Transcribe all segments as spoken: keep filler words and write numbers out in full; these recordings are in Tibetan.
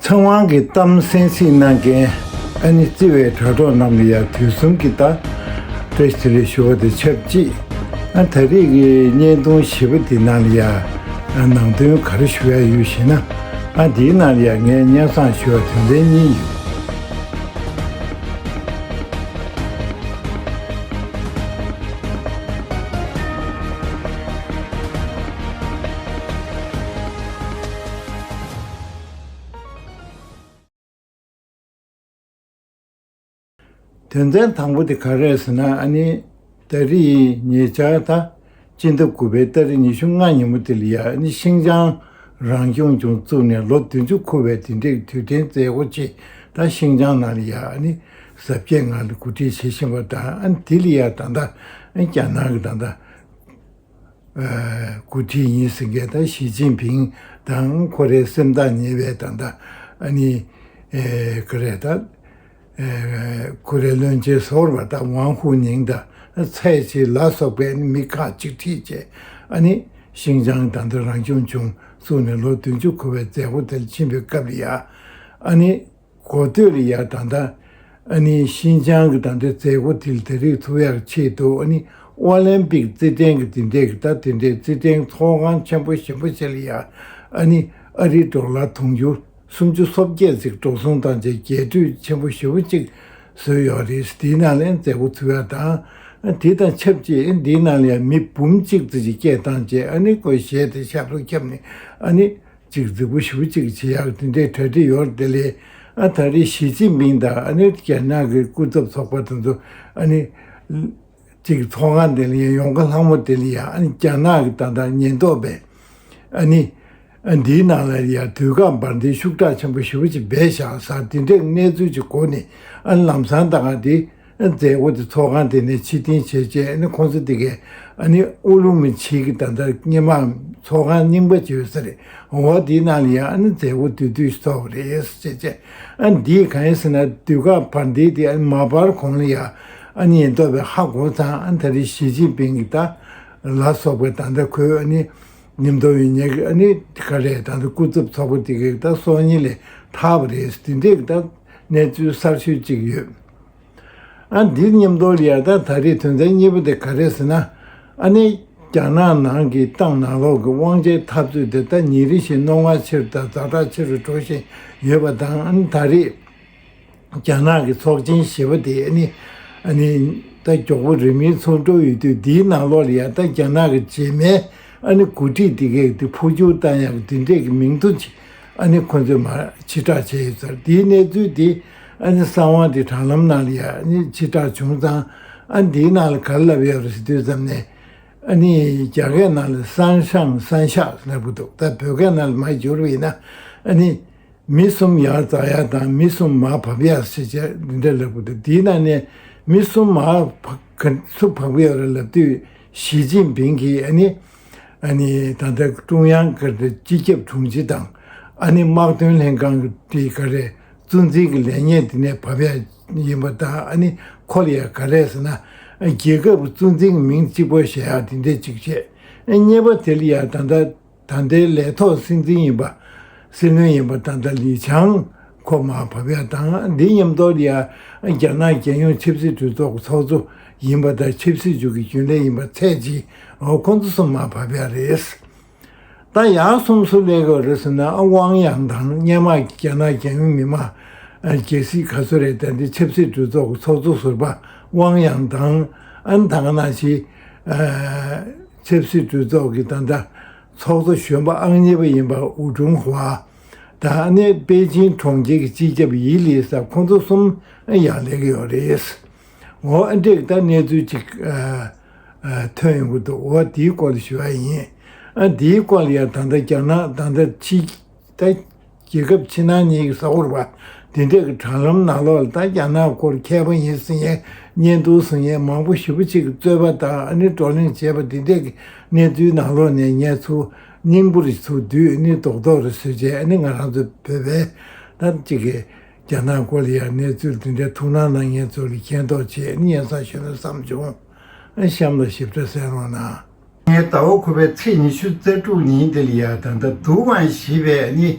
ཚེ་དབང་གི་གཏམ་གསན་གཟིགས་གནང་མཁན་ཨ་ནི་བརྩེ་བའི་དྲ་གྲོགས་རྣམས་ལ་ཡང་དུས་གསུམ་གྱི་ད་བཀྲ་ཤིས་བདེ་ལེགས་ཞུ་བ་དང་ཆབས་ཅིག་ཨ་ད་རེས་ཀྱི་བརྙན་ཐུང་བཞི་པ་འདི་ནང་ལ་ཡང་ནང་དོན་ག་རེ་ཞུ་ཡ་ཡོད་ཞེ་ན། ཨ་འདིའི་ནང་ལ་ཡང་ངས་སྙན་སེང་ཞུ་བ་དོན་ཚན་གཉིས་ཡོད། དོན་ཚན་དང་པོ་དེ་ག་རེ་རེད་ཟེར་ན། ཨ་ནི་ད་རེས་ཉེ་ཆར་ད་སྤྱི་ཟླ་དགུ་པའི་ཏ་རིག་ཉི་ཤུ་ལྔ་ཉིན་མོ་དེ་ལ་ཡ། ཨ་ནི་ཤིན་ཅང་རང་སྐྱོང་ལྗོངས་བཙུགས་ནས་ལོ་བདུན་ཅུ་འཁོར་བའི་དེ་འདྲའི་དུས་དྲན་མཛད་སྒོ་ཅིག་ད་ཤིན་ཅང་ནང་ལ་ཡ། ཨ་ནི་གཟབ་རྒྱས་ངང་ལ་གོ་སྒྲིག་བྱེད་བཞིན་པ་དང་། ཨ་ནི་དེ་ལ་ཡ་ད་ལྟ་རྒྱ་ནག་གི་ད་ལྟ་འགོ་ཁྲིད་ཡིན་ཟེར་མཁན་ད་ཞི་ཅིན་ཕིང་དང་། ཁོ་རའི་སེམས་ཐག་ཉེ་བའི་ད་ལྟ་ཨ་ནི་ཨེ་ག་རེ་ད་ཨེ་ཁོ་རའི་བློན་ཆེན་ཟུར་པ་ད་ཝང་ཧུའུ་ཉིང་དང་ཚའེ་ཆི་ལ་སོགས་པའི་མི་ཁག་ཅིག་ཁྲིད་བྱས། ཨ་ནི་ཤིན་ཅང་ད་ལྟ་རང་སྐྱོང་ལྗོངས་བཙུགས་ནས་ལོ་བདུན་ཅུ་འཁོར་བའི་མཛད་སྒོ་དེར་ཕྱིན་པའི་སྐབས་ལ་ཡ། ཨ་ནི་འགོ་སྟོད་ལ་ཡ་ད་ལྟ་ཨ་ནི་ཤིན་ཅང་གི་ད་ལྟ་མཛད་སྒོ་དེ་ལ་ད་རེས་ཚུགས་ཡག་ཆེད་དུ། ཨ་ནི་ཨོ་ལིམ་པིག་རྩེད་འགྲན་གྱི་དེ་འདྲས་ཀྱི་ད་དེ་འདྲས་རྩེད་འགྲན་ཚོགས་ཁང་ཆེན་པོ་ཞེ་པོ་ཅིག་ལ་ཡ། ཨ་ནི་ཨ་རིའི་ཌོ་ལར་དུང་ཕྱུར་སུམ་ཅུ་སོ་བརྒྱད་ཅིག་འགྲོ་སོང་བཏང་བྱས་རྒྱས་སྤྲོས་ཆེན་པོ་ཞེ་པོ་ཅིག་བཟོས་ཡོད་རེད། དེའི་ནང་ལ་མཛད་སྒོ་ཚུགས་ཡག་དང་། ཨ་དེ་དང་ཆབས་ཅིག་འདིའི་ནང་ལ་ཡ་མི་འབུམ་གཅིག་ཙམ་ཅིག་སྐད་བཏང་བྱས། ཨ་ནི་ཁོས་གཞས་དེ་ཤབ་ལོ་བརྒྱབ་ནས། ཨ་ནི་ཅིག་རྫིག་པོ་ཞེ་པོ་ཅིག་བྱེད་ཡག་དེ་འདྲའི་གྲ་སྒྲིག་ཡོད་རེད། དེ་ལས་ཨ་ད་རེས་ཞི་ཅིན་ཕིང་དང་། ཨ་ནི་རྒྱ་ནག་གི་སྐུ་ཚབ་ཚོགས་པ་དེ་ཚོ་ཨ་ནི་ཅིག་ཚོགས་ཁང་དེ་ལ་ཡ། ཡོང་ཁ་ལྷག་མོ་དེ་ལ་ཡ། ཨ་ནི་རྒྱ་ནག་གི་ད་ལྟ་ཉེན་རྟོག་པས་ཨ་ནི་ཨ་འདིའི་ནང་ལ་ཡ་དུས་བཀག་བར་འདེད་ཤུགས་དྲག་ཆེན་པོ་ཞེ་པོ་ཅིག་སྦས་བཞག་ས། དེ་འདྲའི་གནས་ཚུལ་ཅིག་གོ་ནས། ཨ་ནི་ལམ་སང་ད་ག་དེ་མཛད་སྒོ་དེ་ཚོགས་ཁང་དེ་ནས་ཕྱིར་འཐེན་བྱས་བྱས། ཨ་ནི་ཁོང་ཚོ་དེ་གས་ཨ་ནི་ཨུ་ལུ་མི་ཆི་གི་ད་ལྟ་སྔོན་མ་ཚོགས་ཁང་རྙིང་པ་ཅིག་ཡོད་ས་རེད། འོ་དེའི་ནང་ལ་ཡ་ཨ་ནི་མཛད་སྒོ་བསྡུས་བསྡུས་ཚོགས་པ་རེད་ཟེར་བྱས། ཨ་འདིས་གང་ཡིན་ཟེར་ན། དུས་བཀག་བར་འདེད་དེ་ཨ་ནི་མ་པར་གོང་ལ་ཡ། ཨ་ནི་ཉེན་རྟོག་པས་ཧ་གོ་ཙང་། ཨ་ནི་ད་རེས་ཞི་ཅིན་ཕིང་གི་ད་ལ་སོགས་པའི་ད་ལྟ་ཁོའི་ཨ་ནི་མཉམ་དུ་ཡོད་མཁན་གྱི་ཨ་ནི་ག་རེ་ད་ལྟ་སྐུ་ཚབ་ཚོགས་པ་དེ་གས་ད་སྲོག་ཉེན་ལས་ཐར་བ་རེད། དེ་འདྲས་ཀྱི་ད་གནས་ཚུལ་གསར་ཤོས་ཅིག་ཡོད། ཨ་འདི་མཉམ་དུ་ལ་ཡ་ད་ད་རེས་དོན་ཚན་གཉིས་པ་དེ་ག་རེ་ཟེར་ན། ཨ་ནི་རྒྱ་ནག་ནང་གི་ཏང་ནང་ལོགས་ཀྱི་དབང་ཆའི་འཐབ་རྩོད་དེ་ད་ཉིན་རེ་བཞིན་རྣོ་ངར་ཆེ་རུ་དང་ཛ་དྲག་ཆེ་རུ་འགྲོ་བཞིན་ཡོད་པ་དང་། ཨ་ནི་ད་རེས་རྒྱ་ནག་གི་ཚོགས་ཆེན་བཞི་པ་དེ་ཨ་ནི་ཨ་ནི་ད་མགྱོགས་པོ་རིང་མིན་ཚོགས་འགྲོ་ཡོད་དུས། འདིའི་ནང་ལོགས་ལ་ཡ་ད་རྒྱ་ནག་གི་རྗེས་མའི་ཨ་ནི་འགོ་ཁྲིད་དེ་གས་དེ་འཕོ་འགྱུར་བཏང་ཡག་གི་དེ་འདྲས་ཀྱི་མིང་ཐོ་ཅིག་ཨ་ནི་ཁོ་ཚོས་མར་ཕྱིར་བསྒྲགས་བྱས་ཡོད་ཚར། དེའི་གནས་ཚུལ་དེ་ཨ་ནི་གསང་བ་དེ་དྲ་ལམ་ནང་ལ་ཡ་ཨ་ནི་ཕྱིར་བསྒྲགས་བྱུང་ཙང་། ཨ་ནི་དེའི་ནང་ལ་ག་རེ་ལབ་ཡོད་རེད་ཟེར་དུས་ཙམ་ནས། ཨ་ནི་རྒྱ་སྐད་ནང་ལ་སང་ཤང་སང་ཤག་ལབ་གི་འདུག་ད་བོད་སྐད་ནང་ལ་མར་བསྒྱུར་བ་ཡིན་ན། ཨ་ནི་མི་གསུམ་ཡར་འཛེག་ཡག་དང་མི་གསུམ་མར་བབས་ཡག་ཟེར་བྱས་འདི་འདྲ་ལབ་གི་འདུག་དེའི་ནང་ནས་མི་གསུམ་མར་བབས་ག་སུ་བབས་ཡོད་རེད་ལབ་དུས། ཞི་ཅིན་ཕིང་གིས་ཨ་ནི་ཨ་ནི་ད་ལྟ་ཀྲུང་དབྱང་གི་སྤྱི་ཁྱབ་དྲུང་ཆེ་དང་། ཨ་ནི་དམག་དོན་ལྷན་ཁང་གི་དེ་ག་རེ་གཙོ་འཛིན་གྱི་ལས་གནས་དེ་ནས་བབས་ཡག་ཡིན་པ་དང་། ཨ་ནི་ཁོ་ལ་ཡ་ག་རེ་ཟེར་ན། རྒྱལ་ཁབ་ཀྱི་གཙོ་འཛིན་གྱི་མིང་གཅིག་པོ་བཞག་ཡག་དེ་འདྲས་ཅིག་བྱས། ཨ་གཉིས་པ་དེ་ལ་ཡ་ད་ལྟ་ད་ལྟའི་ལས་ཐོག་སྲིད་འཛིན་ཡིན་པ། སྲིད་བློན་ཡིན་པ་ད་ལྟ་ལི་ཆང་ཁོ་མར་བབས་ཡག་དང་། འདི་མཉམ་དུ་ལ་ཡ་རྒྱ་ནག་རྒྱལ་ཡོངས་ཆབ་སྲིད་གྲོས་ཚོགས་ཀྱི་ཚོགས་གཙོ་ཡིན་པ་དང་། ཆབ་སྲིད་ཅུས་ཀྱི་རྒྱུན་ལས་ཡིན་པ་ཚའེ་ཆི། འོ་ཁོང་ཚོ་གསུམ་མར་བབས་ཡག་རེད། ད་ཡར་སོང་སུ་སླེབས་ཀྱི་རེད་ཟེར་ན། ཨ་ཝང་ཡང་དང་། སྔོན་མ་རྒྱ་ནག་རྒྱལ་ཡོངས་མི་དམངས་ཨ་རྒྱལ་སྲིད་ག་ཚོད་རེད། ད་འདི་ཆབ་སྲིད་གྲོས་ཚོགས་ཀྱི་ཚོགས་གཙོ་ཟུར་པ་ཝང་ཡང་དང་། ཨ་ནི་ད་ག་ནང་བཞིན་ཨ་ཆབ་སྲིད་གྲོས་ཚོགས་ཀྱི་ད་ལྟ་ཚོགས་གཙོ་གཞོན་པ་ཨང་གཉིས་པ་ཡིན་པ་ཝུ་ཀྲུང་ཧྭ་དང་། ཨ་ནི་པེ་ཅིན་གྲོང་ཁྱེར་གྱི་སྤྱི་ཁྱབ་ཡི་ལི་ཟེར། ཁོང་ཚོ་གསུམ་ཨ་ཡར་སླེབས་ཀྱི་ཡོད་རེད། འོ་ཨ་འདྲས་ཀྱི་ད་གནས་ཚུལ་ཅིག་ཨ་ཨ་ཐོན་ཡོང་གི་འདུག་འོ་དེའི་སྐོར་ལ་ཞུ་བ་ཡིན། ཨ་དེའི་སྐོར་ལ་ཡ་ད་ལྟ་རྒྱ་ནག་ད་ལྟ་ཕྱི་ད་རྒྱལ་ཁབ་ཕྱི་ནང་གཉིས་ཀྱི་གསར་འགོད་པ་དེ་འདྲས་ཀྱི་དྲ་ལམ་ནང་ལོགས་ལ་ད་རྒྱ་ནག་སྐོར་མཁས་པ་ཡིན་ཟེར་མཁན། བརྙན་ཐུང་བཟོ་མཁན་མང་པོ་ཞེ་པོ་ཅིག་གིས་རྩོད་པ་དང་། ཨ་ནི་བགྲོ་གླེང་བྱས་པ་དེ་འདྲས་ཀྱི་གནས་ཚུལ་ནང་ལོགས་ནས་ངས་ཚུར་སྙིང་པོ་རེ་ཚུར་བསྡུས། ཨ་ནི་རྡོག་རྡོག་རེ་བཟོས་བྱས། ཨ་ནི་ང་རང་ཚོ་བོད་པའི་ད་ཅིག་གི་རྒྱ་ནག་སྐོར་ལ་ཡང་གནས་ཚུལ་འདི་འདྲའི་ཐུགས་སྣང་གནང་མཁན་ཚོ་ལ་མཁྱེན་རྟོགས་བྱས། ཨ་ནི་སྙན་སེང་ཞུས་ན་བསམ་བྱུང་། ཨ་གཤམ་ལ་ཞིབ་ཕྲ་གསན་རོགས་གནང་། ངས་ཟླ་བ་དགུ་པའི་ཚེས་ཉི་ཤུ་རྩ་དྲུག་ཉིན་དེ་ལ་ཡ་ད་ལྟ་དུ་ཝང་ཞེས་པའི་ཨ་ནི་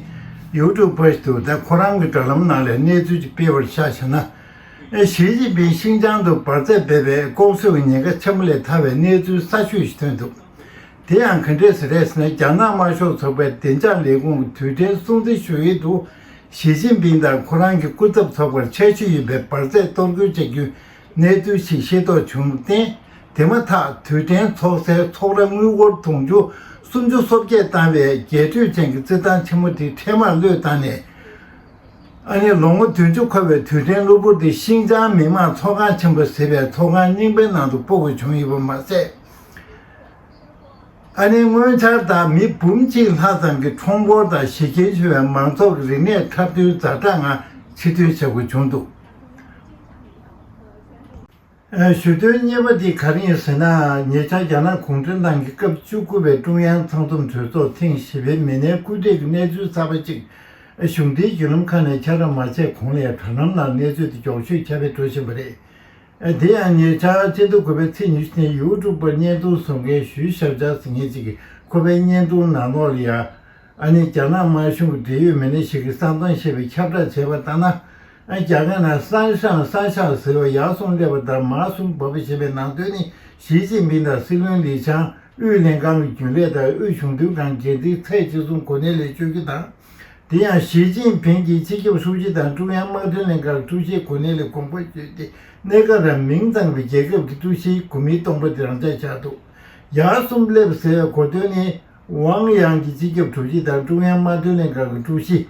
ཡུ་ཊུབ་པར་ཞིག་ཏུ་ད་ཁོ་རང་གི་དྲ་ལམ་ནང་ལས་གནས་ཚུལ་ཅིག་སྤེལ་བར་ཆ་བཞག་ན། ཨེ། ཞི་ཅིན་ཕིང་ཤིན་ཅང་དུ་འབར་རྫས་སྦས་པའི་ལྐོག་གསོད་ཀྱི་ཉེན་ཁ་ཆེན་པོ་ལས་ཐར་བའི་གནས་ཚུལ་གསར་ཤོས་ཤིག་ཐོན་འདུག་དེ་ཡང་ག་འདྲས་ཟེར་རེད་ཟེར་ན། རྒྱ་ནག་དམར་ཤོག་ཚོགས་པའི་བདེ་འཇགས་ལས་ཁུངས་ཀྱི་དུས་དྲན་སྲུང་བརྩི་ཞུ་ཡུལ་དུ། ཞི་ཅིན་ཕིང་དང་ཁོ་རང་གི་སྐུ་ཚབ་ཚོགས་པར་འཆར་གཞི་ཡོད་པའི་འབར་རྫས་གཏོར་རྒོལ་བྱ་རྒྱུའི་གནས་ཚུལ་ཞིག་ཤེས་རྟོགས་བྱུང་བརྟེན། དེ་མ་ཐག་དུས་དྲན་ཚོགས་སའི་ཚོགས་ར་དངུལ་སྒོར་དུང་ཕྱུར་སུམ་ཅུ་སོ་བརྒྱད་བཏང་བའི་རྒྱས་སྤྲོས་ཅན་གྱི་རྩེད་ཐང་ཆེན་མོ་དེ་འཕྲལ་མར་བློས་བཏང་ནས། ཨ་ནི་ལོ་ངོ་བདུན་ཅུ་འཁོར་བའི་དུས་དྲན་གློ་བུར་དེ་ཤིན་ཅང་མི་དམངས་ཚོགས་ཁང་ཆེན་པོ་ཟེར་བའི་ཚོགས་ཁང་རྙིང་པའི་ནང་དུ་སྤོ་དགོས་བྱུང་ཡོད་པ་མ་ཟད། ཨ་ནི་སྔོན་ཆར་དང་མི་འབུམ་གཅིག་ལྷག་ཙམ་གྱི་ཁྲོམ་སྐོར་དང་གཞི་རྐྱེན་ཆེ་བའི་མང་ཚོགས་ཀྱི་རིག་གནས་འཁྲབ་སྟོན་ཛ་དྲག་ངང་ཕྱིར་ཐོན་བྱ་དགོས་བྱུང་འདུག་ཨ། ཞུ་དོན་གཉིས་པ་འདི་ག་རེ་ཡིན་ཟེར་ན། ཉེ་ཆར་རྒྱ་ནག་གུང་ཁྲན་ཏང་གི་སྐབས་བཅུ་དགུ་པའི་ཀྲུང་དབྱང་ཚང་འཛོམས་གྲོས་ཚོགས་ཐེངས་བཞི་པའི་མི་སྣའི་སྐུ་དྲིན་གྱི་གནས་ཚུལ་གསར་པ་གཅིག་གཞུང་འབྲེལ་བརྒྱུད་ལམ་ཁག་ནས་ཁྱབ་བསྒྲགས་མ་བྱས་གོང་ལ་ཡང་དྲ་ལམ་ནང་གནས་ཚུལ་དེ་མགྱོགས་ཤོས་ཁྱབ་སྤེལ་འགྲོ་བཞིན་པ་རེད། དེ་ཡང་ཉེ་ཆར་སྤྱི་ཟླ་དགུ་པའི་ཚེས་ཉི་ཤུ་ཉིན་ཡུ་ཊུབ་པར་བརྙན་ཐུང་བཟོ་མཁན་ཞུས་ཞབས་བཅར་ཟེར་མཁན་ཅིག་གིས་ཁོ་པའི་བརྙན་ཐུང་ནང་ལོགས་ལ་ཡང་། ཨ་ནི་རྒྱ་ནག་དམར་གཞུང་གི་འབྲེལ་ཡོད་མི་སྣ་ཞིག་གིས་བསམ་བློ་བཤད་པའི་ཁྱབ་བསྒྲགས་བྱས་པ་ལྟར་ན། ཨ། རྒྱ་སྐད་ནང་སང་ཤང་སང་ཤང་ཟེར་བ་ཡར་སོང་སླེབས་པ་ལྟར་མར་སོང་བབས་པ་ཞེས་པའི་ནང་དོན་ནི། ཞི་ཅིན་ཕིང་དང་སྲིད་བློན་ལི་ཆང་དབུས་ལྷན་ཁང་གི་རྒྱུན་ལས་དང་དབུས་གཞུང་དོན་ཁང་འགན་འཛིན་ཚད་གཅིག་མཚུངས་གོ་གནས་ལས་གཅོད་རྒྱུ་དང་། དེ་ཡང་ཞི་ཅིན་ཕིང་གིས་སྤྱི་ཁྱབ་ཧྲུའུ་ཅི་དང་ཀྲུང་དབྱང་དམག་དོན་ལྷན་ཁང་གི་ཀྲུའུ་ཞིའི་གོ་གནས་ལས་དགོངས་པ་བཞེས་ཏེ། གནས་སྐབས་རང་མིང་ཙམ་གྱི་རྒྱལ་ཁབ་ཀྱི་ཀྲུའུ་ཞིའི་གོ་མིང་སྟོང་པ་དེ་རང་འཇགས་བཞག་འདུག་ཡར་སོང་སླེབས་ཟེར་བའི་གོ་དོན་ནི། ཝང་དབྱང་གིས་སྤྱི་ཁྱབ་ཧྲུའུ་ཅི་དང་ཀྲུང་དབྱང་དམག་དོན་ལྷན་ཁང་གི་ཀྲུའུ་ཞི།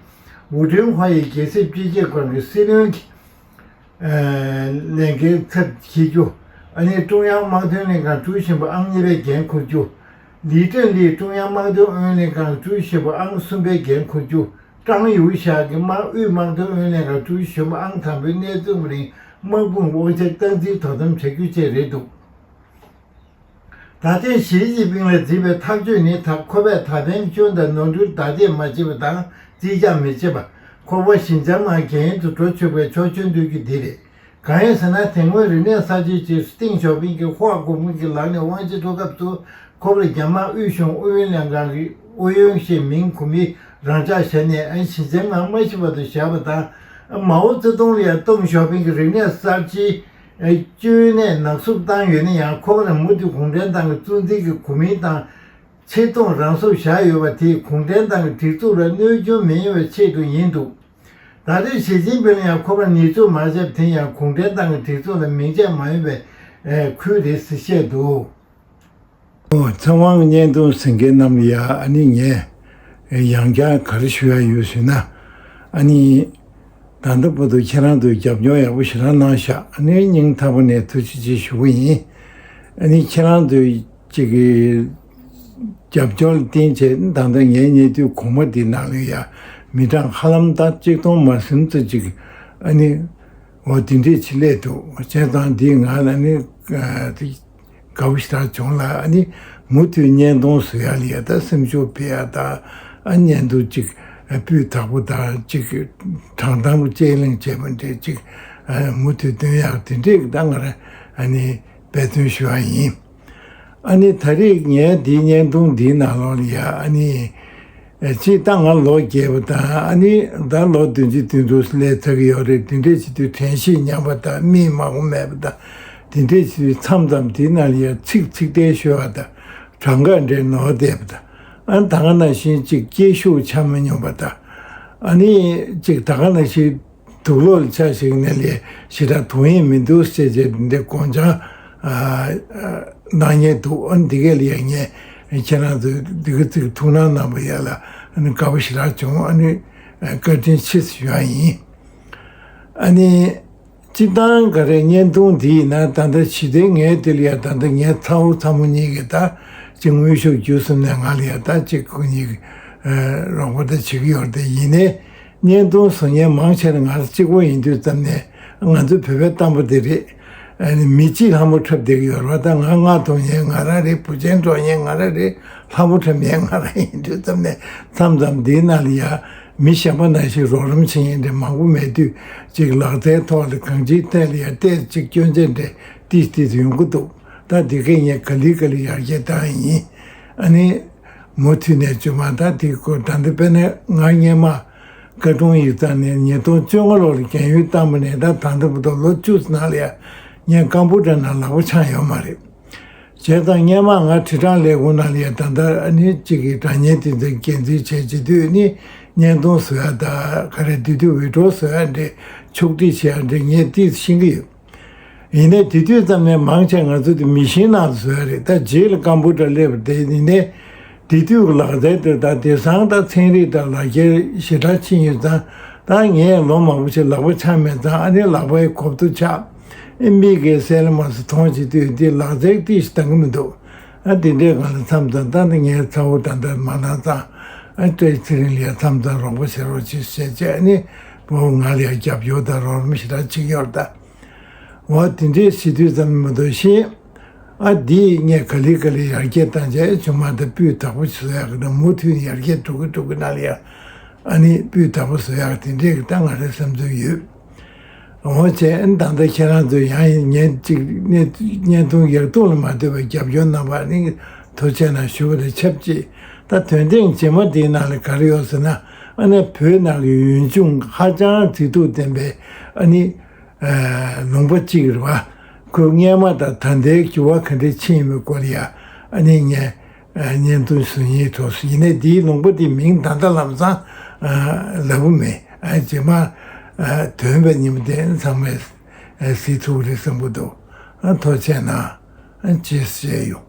ཝུ་ཁྲེན་ཧྭ་ཡིས་རྒྱལ་སྲིད་སྤྱི་ཁྱབ་ཁང་གི་སྲིད་བློན་གྱི་ལས་འགན་ཚབ་བཞེས་རྒྱུ། ཨ་ནི་ཀྲུང་དབྱང་དམག་དོན་ལྷན་ཁང་ཀྲུའུ་ཞི་གཞོན་པ་ཨང་གཉིས་པའི་འགན་འཁུར་རྒྱུ། ལི་ཀྲན་ལིས་ཀྲུང་དབྱང་དམག་དོན་ཨུ་ཡོན་ལྷན་ཁང་ཀྲུའུ་ཞི་གཞོན་པ་ཨང་གསུམ་པའི་འགན་འཁུར་རྒྱུ། ཀྲང་ཡུའུ་ཞའོ་གིས་དམག་དབུས་དམག་དོན་ཨུ་ཡོན་ལྷན་ཁང་ཀྲུའུ་ཞི་གཞོན་པ་ཨང་དང་པོའི་གནས་ཚུལ་རིང་དམག་དཔུང་དབང་ཆ་སྟངས་འཛིན་དོ་དམ་བྱ་རྒྱུ་བཅས་རེད་འདུག་ད་ཐེངས་ཞི་ཅིན་ཕིང་ལ་བརྩིས་པའི་ཐག་གཅོད་ནི། ད་ཁོ་པས་ད་ཕན་སྐྱོན་དང་ནོར་འཁྲུལ་བརྡ་སྤྲད་མ་བྱས་པ་དང་རྩིས་རྒྱག་མི་བྱེད་པ། ཁོ་པ་ཞི་འཇམ་ངང་འགན་དུ་འགྲོ་ཆོག་པའི་ཆོག་མཆན་སྤྲོད་རྒྱུ་འདི་རེད། གང་ཡིན་ཟེར་ན། དེ་སྔོན་རིག་གནས་གསར་བརྗེའི་རྗེས་སུ་ཏེང་ཞའོ་ཕིང་གིས་ཧྭ་གོང་མ་གི་ལག་ནས་དབང་ཆ་འཕྲོག་སྐབས་སུ། ཁོ་པར་རྒྱ་དམག་དབུས་གཞུང་ཨུ་ཡོན་ལྷན་ཁང་གི་ཨུ་ཡོན་ཞེས་མིང་གོ་མིང་རང་འཇགས་བཞག་ནས། ཨ། ཞི་འཇམ་ངང་མ་ཤི་བར་དུ་བཞག་པ་དང་། མའོ་ཙེ་ཏུང་ལ་ཡང་ཏེང་ཞའོ་ཕིང་གིས་རིག་གནས་གསར་བརྗེའི་ཨ། བཅོས་ནས་ནག་བསུབ་བཏང་ཡོད་ན་ཡང་། ཁོ་པར་མུ་མཐུད་གུང་ཁྲན་ཏང་གི་གཙོ་འཛིན་གྱི་གོ་མིང་དང་ཆེ་མཐོང་རང་སོར་བཞག་ཡོད་པ་དེས་གུང་ཁྲན་ཏང་གི་སྒྲིག་འཛུགས་ལ་གནོད་སྐྱོན་མི་ཡོང་བའི་ཆེད་དུ་ཡིན་འདུག་ད་རེས་ཞི་ཅིན་ཕིང་ལ་ཡང་ཁོ་པར་ཉེས་འཛུགས་མ་བྱས་པ་དེ་ཡང་གུང་ཁྲན་ཏང་གི་སྒྲིག་འཛུགས་ལ་མིང་ཆད་མ་ཡོང་བའི་ཨ། ཁུལ་རེད་ཟེར་བཤད་འདུག་ཨོ། ཚེ་དབང་བརྙན་ཐུང་གཟིགས་མཁན་རྣམས་ལ་ཡ། ཨ་ནི་ངས་ཡང་བསྐྱར་ག་རེ་ཞུ་ཡ་ཡོད་ཟེར་ན། ཨ་ནི་ད་ལྟ་བར་དུ་ཁྱེད་རང་ཚོས་རྒྱབ་སྐྱོར་ཡག་པོ་ཞེ་དྲག་གནང་ཤག་ཨ་ནི་སྙིང་ཐག་པ་ནས་ཐུགས་རྗེ་ཆེ་ཞུ་གི་ཡིན། ཨ་ནི་ཁྱེད་རང་ཚོས་ཅིག་གི་རྒྱབ་སྐྱོར་ལ་བརྟེན་བྱས། ད་ལྟ་ངའི་ཉེ་དུས་གོང་མ་འདི་ནང་ལ་ཡ་མི་གྲངས་ཧ་ལམ་ད་གཅིག་སྟོང་མ་ཟིན་ཙམ་ཅིག་ཨ་ནི་འོ་དེ་འདྲས་ཅིག་སླེབས་འདུག་བྱས་ཙང་འདིས་ང་ལ་ནི་ཨ། དེ་དགའ་པོ་ཞེ་དྲག་བྱུང་ལ། ཨ་ནི་མུ་མཐུད་བརྙན་ཐུང་བཟོ་ཡ་ལ་ཡ་ད་སེམས་ཤུགས་སྤེལ་ཡ་ད། ཨ། བརྙན་ཐུང་ཅིག་སྤུས་དག་པོ་དང་ཅིག་དྲང་ཐང་པོ་དཔྱད་གླེང་བྱས་པ་འདྲས་ཅིག་ཨ། མུ་མཐུད་སྟོན་ཡག་དེ་འདྲས་ཀྱི་ད་ང་རང་ཨ་ནི་འབད་བརྩོན་ཞུ་ཡ་ཡིན། ཨ་ནི་ད་རེས་ངས་འདིའི་བརྙན་ཐུང་འདིའི་ནང་ལོགས་ལ་ཡ། ཨ་ནི་ཨ། སྤྱིར་བཏང་ང་ལོ་རྒས་པ་དང་། ཨ་ནི་ད་ལོ་བདུན་ཅུ་དོན་དྲུག་སླེབས་ཚར་གྱི་ཡོད་རེད། དེ་འདྲས་བྱེད་དུས་དྲན་ཤེས་ཉམས་པ་དང་མིག་མང་པོ་མེད་པ་དང་། དེ་འདྲས་བྱེད་དུས་མཚམས་མཚམས་དེའི་ནང་ལ་ཡ་ཚིག་ཚིག་བདེ་ཤོར་བ་དང་། གྲངས་ཀ་འདྲས་ནོར་བསྡད་པ་དང་། ཨ། ད་ག་ནང་བཞིན་ཅིག་སྐད་ཤུགས་ཆག་མི་སྙོམས་པ་དང་། ཨ་ནི་ཅིག་ད་ག་ནང་བཞིན་དུག་ལོག་ལ་ཆ་ཞིག་ནས་ལས་ཞེ་དྲག་དུག་ཡིན་མི་འདུག་ཟེར་བྱས་འདི་དགོངས་འཆར་ཨ་ཨ་གནང་མཁན་འདུག་ཨ། འདི་གས་ལ་ཡ་ངས་ཁྱེད་རང་ཚོས་འདི་ག་ཅིག་ཐུགས་སྣང་གནང་བ་ཡ་ལ་ཨ་ནི་དགའ་པོ་ཞེ་དྲག་བྱུང་། ཨ་ནི་བཀའ་དྲིན་ཆེ་ཞུ་ཡ་ཡིན། ཨ་ནི་སྤྱིར་བཏང་ག་རེ་བརྙན་ཐུང་འདི་ཡིན་ན། ད་ལྟ་ཞི་བདེ་ངའི་དེ་ལ་ཡ། ད་ལྟ་ངའི་ཚ་བོ་ཚ་མོ་གཉིས་ཀྱིས་ད་ཅིག་དངོས་ཤུགས་བརྒྱུད་གསུམ་ནས་ང་ལ་ཡ་ད་ཅིག་ཁོ་གཉིས་ཀྱིས་ཨ་རོགས་པ་ད་བྱེད་ཀྱི་ཡོད་རེད་དེ། ཡིན་ནའི་བརྙན་ཐུང་བཟོ་མཁན་མང་ཆེ་བ་ང་གཅིག་པོ་ཡིན་དུས་ཙམ་ནས། ང་ཚོ་བོད་པའི་གཏམ་དཔེ་དེ་རེད། ཨ་ནི་མི་གཅིག་ལྷ་མོ་འཁྲབ་བསྡད་ཀྱི་ཡོད་རེད་པ། ད་ང་རྔ་འཐུང་མཁན་ང་རང་རེད། འབུ་ཆེན་འདྲེན་མཁན་ང་རང་རེད། ལྷ་མོ་འཁྲབ་མཁན་ང་རང་ཡིན་དུས་ཙམ་ནས། མཚམས་མཚམས་འདིའི་ནང་ལ་ཡ་མི་གཞན་པ་ནང་བཞིན་རོགས་རམ་བྱེད་མཁན་དེ་མང་པོ་མེད་དུས། ཅིག་ལག་རྩལ་ཐོག་ལ་གང་ཅིའི་ཐད་ལ་ཡ་ཏོག་ཙམ་སྐྱོན་ཆ་འདྲ་ཏིས་ཏིས་ཡོང་གི་འདུག་ད་འདི་གས་ངས་ག་ལེ་ག་ལེ་ཡར་རྒྱས་བཏང་ཡིན། ཨ་ནི་མུ་མཐུད་ནས་བཅོས་མ་ད་དེ་སྐོར། ད་འདི་དཔེར་ན་ང་སྔོན་མ་ བཀའ་དྲུང་ཡིག་ཚང་ནས་ཉིས་སྟོང་བཅོ་ལྔ་ལོ་ལ་རྒན་ཡོལ་བཏང་པ་ནས་ད་ད་ལྟ་བར་དུ་ལོ་བཅུ་ཙམ་ནང་ལ་ཡང་ངས་ཀམ་པུ་ཊར་ནང་ལག་པ་འཆང་ཡོད་མ་རེད། བྱས་ཙང་སྔོན་མ་ང་ཁྲི་ཀྲང་ལས་ཁུངས་ནང་ལ་ཡང་ད་ལྟ་ཨ་ནི་གཅིག་གི་སྒྲ་སྙན་དེ་ཚོ་འགན་འཛིན་བྱས་བྱེད་དུས་ནི་བརྙན་ཐུང་བཟོ་ཡ་ད་ག་རེ་དེ་དུས་འུད་སྒྲོག་བཟོ་ཡ་འདྲ་ཕྱོགས་སྒྲིག་བྱེད་ཡ་འདྲ་ངས་ཏོག་ཙམ་ཤེས་ཀྱི་ཡོད། ཡིན་ནའི་དེ་དུས་ཙམ་ནས་མང་ཆེ་ང་ཚོ་དེ་མི་ཤིན་ནང་དུ་བཟོས་རེད། ད་རྗེས་ལ་ཀམ་པུ་ཊར་སླེབས་པ་དེ་ཡིན་ནའི་དེ་དུས་ཀྱི་ལག་རྩལ་དེ་ད་དེང་སང་ད་ཚན་རིག་དང་ལག་ཁྱེར་ཞེ་དྲག་ཕྱིན་ཡོད་ཙང་ད་ངས་ལོ་མང་པོ་ཞིག་ལག་པ་འཆང་མེད་ཙང་ཨ་ནི་ལག་པའི་གོབ་ཏོ་ཆག་ཨེ་མིག་གིས་གསལ་ལ་མ་སོ་མཐོང་བྱེད་དུས་དེ་ལག་རྩལ་ཏོག་ཙམ་འདང་གི་མི་འདུག་ཨ་དེ་འདྲའི་སྒང་ལ་མཚམས་མཚམས་ད་ནི་ངའི་ཚ་བོ་ད་ལྟ་མ་གནང་ཙང་ཨ་བཀྲ་ཤིས་ཚེ་རིང་ལ་ཡང་མཚམས་མཚམས་རོགས་པ་བྱེད་རོགས་བྱེད་ཟེར་བྱས་ཨ་ནི་བུ་ང་ལ་ཡང་རྒྱབ་སྐྱོར་དང་རོགས་རམ་ཞེ་དྲག་བྱེད་ཀྱི་ཡོད་རེད་ད། འོ་དེ་འདྲའི་བྱེད་དུས་ཙམ་མ་གཏོགས་ཤེས། ཨ་འདི་ངས་ག་ལེ་ག་ལེ་ཡར་རྒྱས་བཏང་བྱས་ཆུང་མ་དང་སྤུས་དག་པོ་བཟོ་ཡག་གི་ན་མུ་མཐུད་ཡར་རྒྱས་འགྲོ་གི་འགྲོ་གི་ན་ལ་ཡ་ཨ་ནི་སྤུས་དག་པོ་བཟོ་ཡག་དེ་འདྲའི་གི་ད་ང་རའི་བསམ་ཚུལ་ཡོད། འོ་བྱས་ཨ་ནི་ད་ལྟ་ཁྱེད་རང་ཚོས་ཡང་ངས་ཅིག་བརྙན་ཐུང་ཡག་ཐུག་ལ་མ་ལྟོས་པའི་རྒྱབ་སྐྱོར་གནང་བ་ནི་ཐུགས་རྗེ་གནང་ཞུ་བ་དང་ཆབས་ཅིག་ད་དོན་ཐེངས་རྗེས་མ་དེའི་ནང་ལ་ག་རེ་ཡོད་ཟེར་ན་ཨ་ནི་བོད་ནང་གི་ཡུལ་ལྗོངས་ཧ་ཅང་མཛེས་སྡུག་ལྡན་པའི་ཨ་ནི། ལུང་པ་གཅིག་རེད་བ། ཁོས་སྔོན་མ་དང་ད་ལྟའི་འགྱུར་བ་ག་འདྲ་ཕྱིན་ཡོད་མེད་སྐོར་ལ་ཡ་ཨ་ནི་ངས་བརྙན་ཐུང་བཟོ་སྙིང་འདོད་སོང་། ཡིན་ནའི་འདིའི་ལུང་པ་འདིའི་མིང་ད་ལྟ་ལམ་སང་ལབ་གི་མེད། རྗེས་མ་དོན་པའི་ཉིན་མོ་དེ་ཚང་མས་གཟིགས་ཐུབ་རེད་བསམ་གྱི་འདུག་ཐུགས་རྗེ་གནང་། ཅེས་བཤད་ཡོད།